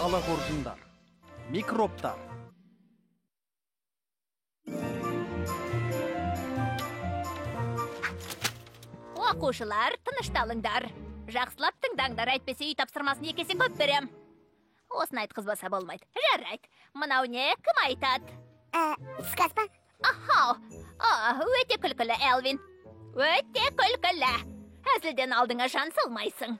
Алақоржындар. Микробтар. Оқушылар, тынышталыңдар. Жақсылап тыңдаңдар, әйтпесе үй тапсырмасын екі есе көп берем. Осыны айтқызбаса болмайды. Жарайды. Мынау не, кім айтады? Түскі ас па? Ахау. Өте күлкілі, Элвин. Өте күлкілі. Әзілден алдыңа жан салмайсың.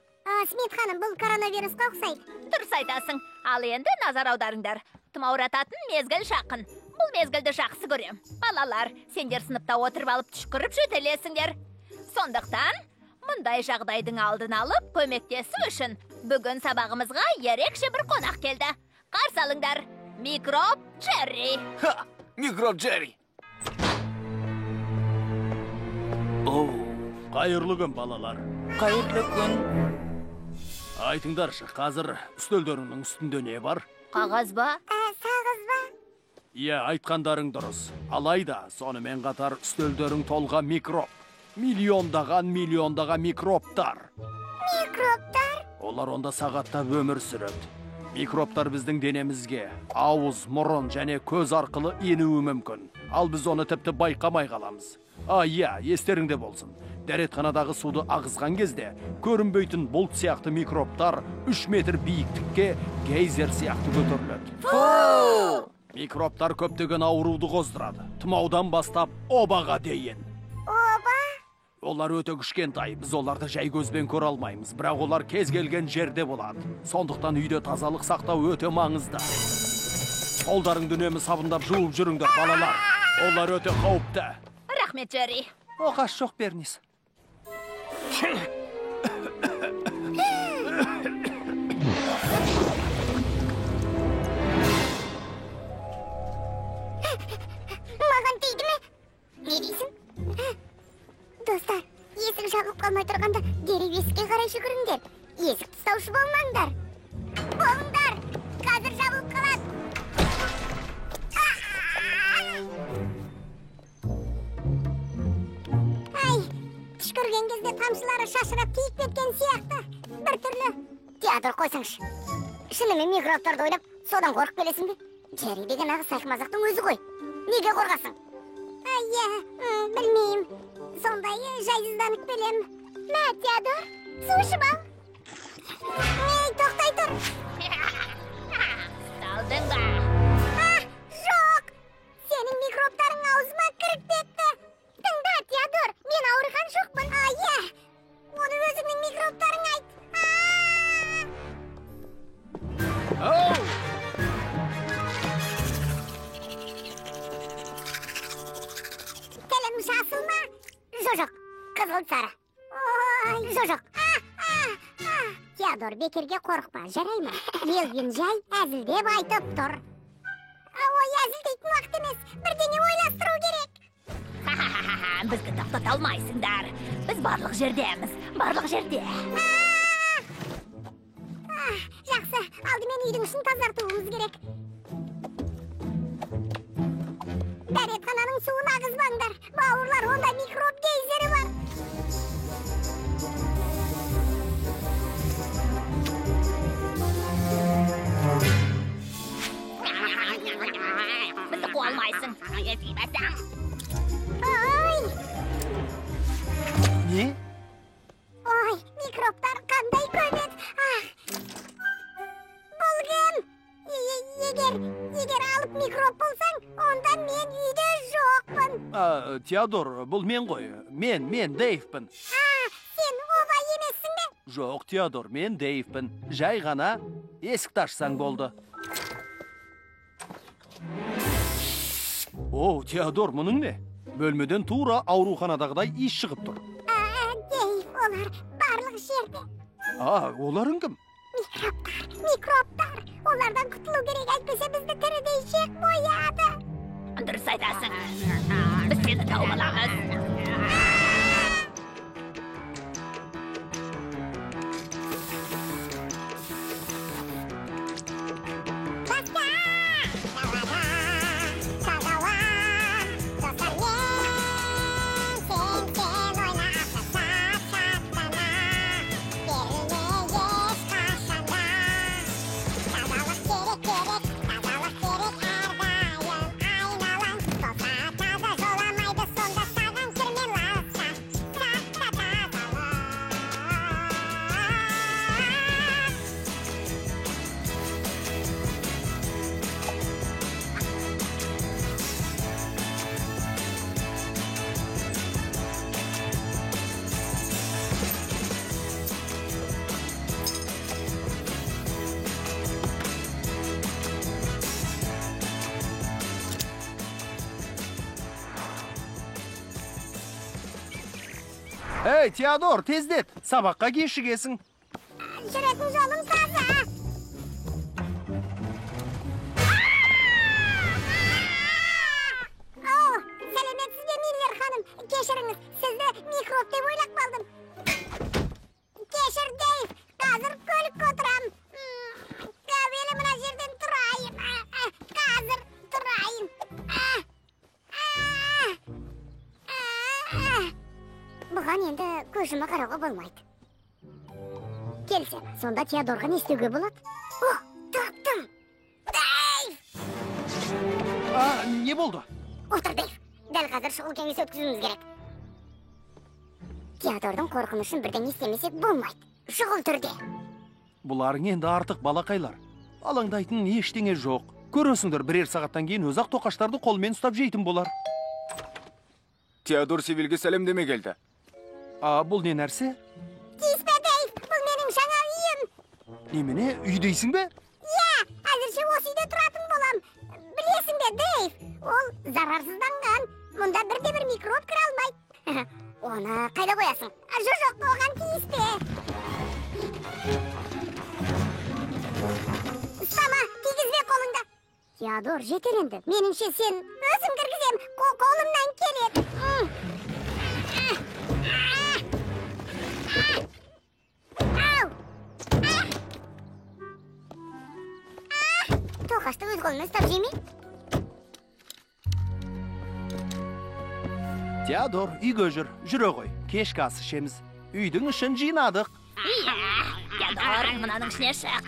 Смит ханым, бұл коронавирусқа ұқсайды. Дұрыс айтасың. Ал енді назар аударыңдар. Тұмаурататын мезгіл жақын. Бұл мезгілді жақсы көрем. Балалар, сендер сыныпта отырып алып түшкіріп жөтелесіңдер. Сондықтан, мұндай жағдайдың алдын алып, көмектесу үшін бүгін сабағымызға ерекше бір қонақ келді. Қарсы алыңдар. Микроб Джерри. Ха! Микроб Джерри. Оу. Қайырлы күн, балалар. Қайырлы күн. Айтыңдаршы, қазір үстелдеріңнің үстінде не бар? Қағаз ба? Сағыз ба? Иә, айтқандарың дұрыс. Алайда, сонымен қатар үстелдерің толған микроб. Миллиондаған, миллиондаған микробтар. Микробтар? Олар онда сағаттап өмір сүреді. Микробтар біздің денемізге ауыз, мұрын және көз арқылы енуі мүмкін. Ал біз оны тіпті байқамай қаламыз. Иә, естеріңде болсын. Дәретханадағы суды ағызған кезде көрінбейтін бұлт сияқты микробтар 3 метр биіктікке гейзер сияқты көтеріледі. Фу! Микробтар көптеген ауруды қоздырады. Тұмаудан бастап обаға дейін. Оба? Олар өте кішкентай, біз оларды жай көзбен көре алмаймыз, бірақ олар кез келген жерде болады. Сондықтан үйде тазалық сақтау өте маңызды. Қолдарыңды үнемі сабындап жуып жүріңдер, балалар. Олар өте қауіпті. Рахмет, Джерри. Оқас жоқ, Бернис. Маған тиді ме? Не дейсің? Достар, есік жабылып қалмай тұрғанда дереу есікке қарай жүгіріңдер. Есік ұстаушы болмаңдар. Болыңдар! Қазір жабылып қалады. Ай, түшкірген кезде тамшылары шашырап тиіп кеткен сияқты. Бір түрлі. Театр қойсаңшы. Шынымен микробтарды ойлап, содан қорқып келесің бе? Джерри деген нағыз сайқымазақтың өзі ғой. Неге қорқасың? Иә, білмеймін. Сондай жайсызданып келем. Мә, Теодор, су ішіп ал. Ей, тоқтай тұр. Салдың ба? Жоқ. Сенің микробтарың аузыма кіріп кетті. Тыңда, Теодор, мен ауырған жоқпын. Иә, оны өзіңнің микробтарың айт. Оу! Тілім жасыл ма? Жоқ, қызғылт сары. Ой, Жоқ. Теодор, бекерге қорықпа, жарай ма? Элвин жай әзілдеп айтып тұр. Ой, әзілдейтін уақыт емес, бірдеңе ойластыру керек. Бізді тоқтата алмайсыңдар. Біз барлық жердеміз, барлық жерде. Жақсы, алдымен үйдің ішін тазартуымыз керек. Дәретхананың суын ағызбаңдар. Бауырлар, онда микроб гейзері бар. Бізді қуа алмайсың. Ой! Не? Ой, микробтар қандай көп еді. Бұл кім? Егер алып микроб болсаң, онда мен үйде жоқпын. Теодор, бұл мен ғой. Мен Дэйвпін. Сен оба емессің бе? Жоқ, Теодор, мен Дэйвпін. Жай ғана есікті ашсаң болды. О, Теодор, мұның не? Бөлмеден тура ауруханадағыдай иіс шығып тұр. Дэйв, олар барлық жерде. Оларың кім? Микробтар, микробтар. Олардан құтылу керек, әйтпесе бізді тірідей жеп қояды. Дұрыс айтасың. Біз сені тауып аламыз. Баста! Ей, Теодор, тездет. Сабаққа кешігесің. Жүретін жолым таза. О, сәлеметсіз бе, Миллер ханым. Кешіріңіз, сізді микроб деп ойлап қалдым. Кешір, Дейв, қазір көлікке отырам. Әуелі мына жерден тұрайын. Қазір тұрайын. Бұған енді көзіме қарауға болмайды. Келсем, сонда Теодорға не істеуге болады? О, таптым! Дейв! Не болды? Отыр, Дейв. Дәл қазір шұғыл кеңес өткізуіміз керек. Теодордың қорқынышын бірдеңе істемесек болмайды. Шұғыл түрде. Бұларың енді артық балақайлар. Алаңдайтын ештеңе жоқ. Көресіңдер, бірер сағаттан кейін өзі ақ тоқаштарды қолмен ұстап жейтін болар. Теодор Севилге сәлемдеме келді. Бұл не нәрсе? Тиіспе, Дейв, бұл менің жаңа үйім. Немене, үй дейсің бе? Иә, әзірше осы үйде тұратын болам. Білесің бе, Дейв, ол зарарсызданған. Мұнда бірде-бір микроб кіре алмайды. Оны қайда қоясың? Жоқ, оған тиіспе. Ұстама, тигізбе қолыңды. Теодор, жетер енді. Меніңше сен өзім кіргізем. Қолымнан келеді. Ау! Тоқашты өз қолыммен ұстап жемей? Теодор, үйге жүр. Жүре ғой. Кешкі ас ішеміз. Үйдің ішін жинадық. Иә, Теодор, мынаның ішіне шық.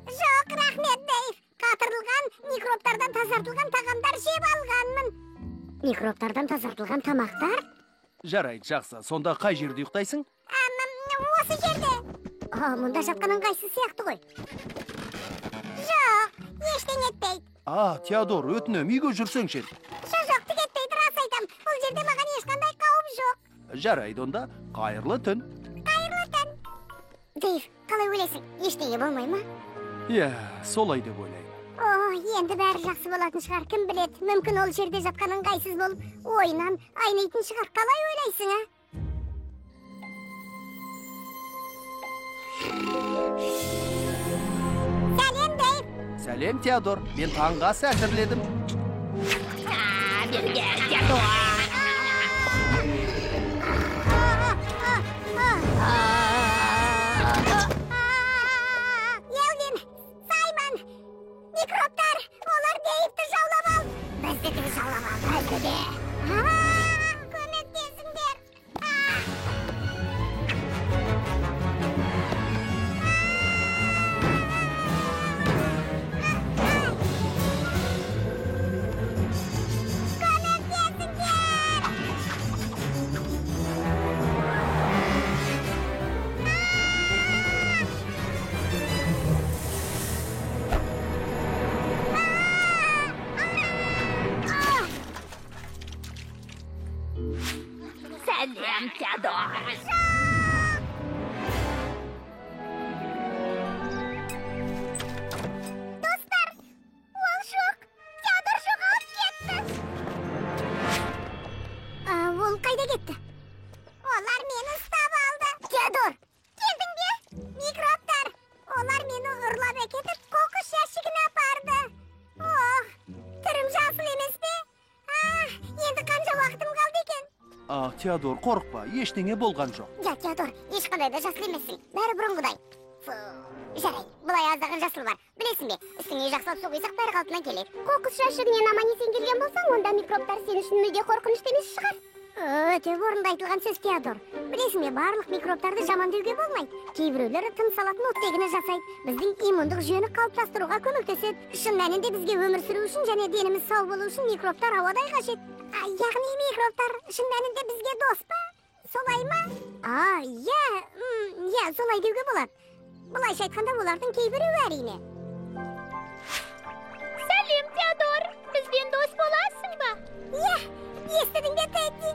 Жоқ, рахмет, Дейв. Қатырылған, микробтардан тазартылған тағамдар жеп алғанмын. Микробтардан тазартылған тамақтар? Жарайды, жақсы. Сонда қай жерде ұйықтайсың? Осы жерде. Мұнда жатқан ыңғайсыз сияқты ғой. Жоқ, ештеңе етпейді. Теодор, өтінем, үйге жүрсеңші. Жоқ, түк етпейді, рас айтам. Бұл жерде маған ешқандай қауіп жоқ. Жарайды онда, қайырлы түн. Қайырлы түн. Дейв, қалай ойлайсың, ештеңе болмай ма? Иә, солай деп ойлаймын. О, енді бәрі жақсы болатын шығар, кім біледі. Мүмкін ол жерде жатқан ыңғайсыз болып, ойынан айнитын шығар. Қалай ойлайсың, а? Сәлем, Дейв. Сәлем, Теодор. Мен таңғы ас әзірледім. Бері кел, Теодор. Елвин, Саймон, микробтар, олар Дейвті жаулап алды. Бізді де жаулап алды, бізді де. Көмектесіңдер. Көмектесіңдер! Сәлем, Теодор. Достар, ол жоқ. Теодор жоғалып кетті. Ол қайда кетті? Олар мені ұстап алды. Теодор, келдің бе? Микробтар. Олар мені ұрлап әкетіп, қоқыс жәшігіне апарды. Ох, түрім жасыл емес пе? Енді қанша уақытым қалды екен? Теодор, қорықпа, ештеңе болған жоқ. Ja, Теодор, ешқандай да жасыл емессің. Бәрі бұрынғыдай. Фу, жарайды, бұлай аздаған жасыл бар. Білесің бе, үстіңе жақсылап су құйсақ бәрі қалпына келеді. Қоқыс жәшігінен аман есен келген болсаң, онда микробтар сен үшін мүлде қорқынышты емес шығар. Өте орынды айтылған сөз, Теодор. Білесің бе, барлық микробтарды жаман деуге болмайды. Кейбіреулері тыныс алатын оттегіні жасайды. Біздің иммундық жүйені қалыптастыруға көмектеседі. Шын мәнінде бізге өмір сүру үшін және деніміз сау болу үшін микробтар ауадай қажет. Яғни микробтар шын мәнінде бізге дос па? Солай ма? Иә, иә, солай деуге болады. Былайша айтқанда, олардың кейбіреуі әрине. Сәлем, Теодор. Бізбен дос боласың ба? Иә, естідің бе, Тедди?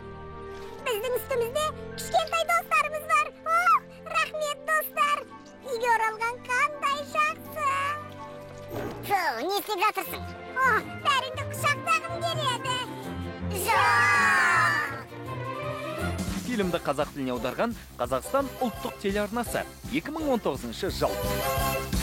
Біздің үстімізде кішкентай достарымыз бар. Ох, рахмет, достар. Үйге оралған қандай жақсы. Фу, не істеп жатырсың? О, бәріңді құшақтағым келеді. Жоқ! Фильмді қазақ тіліне аударған Қазақстан ұлттық телеарнасы. 2019 жыл.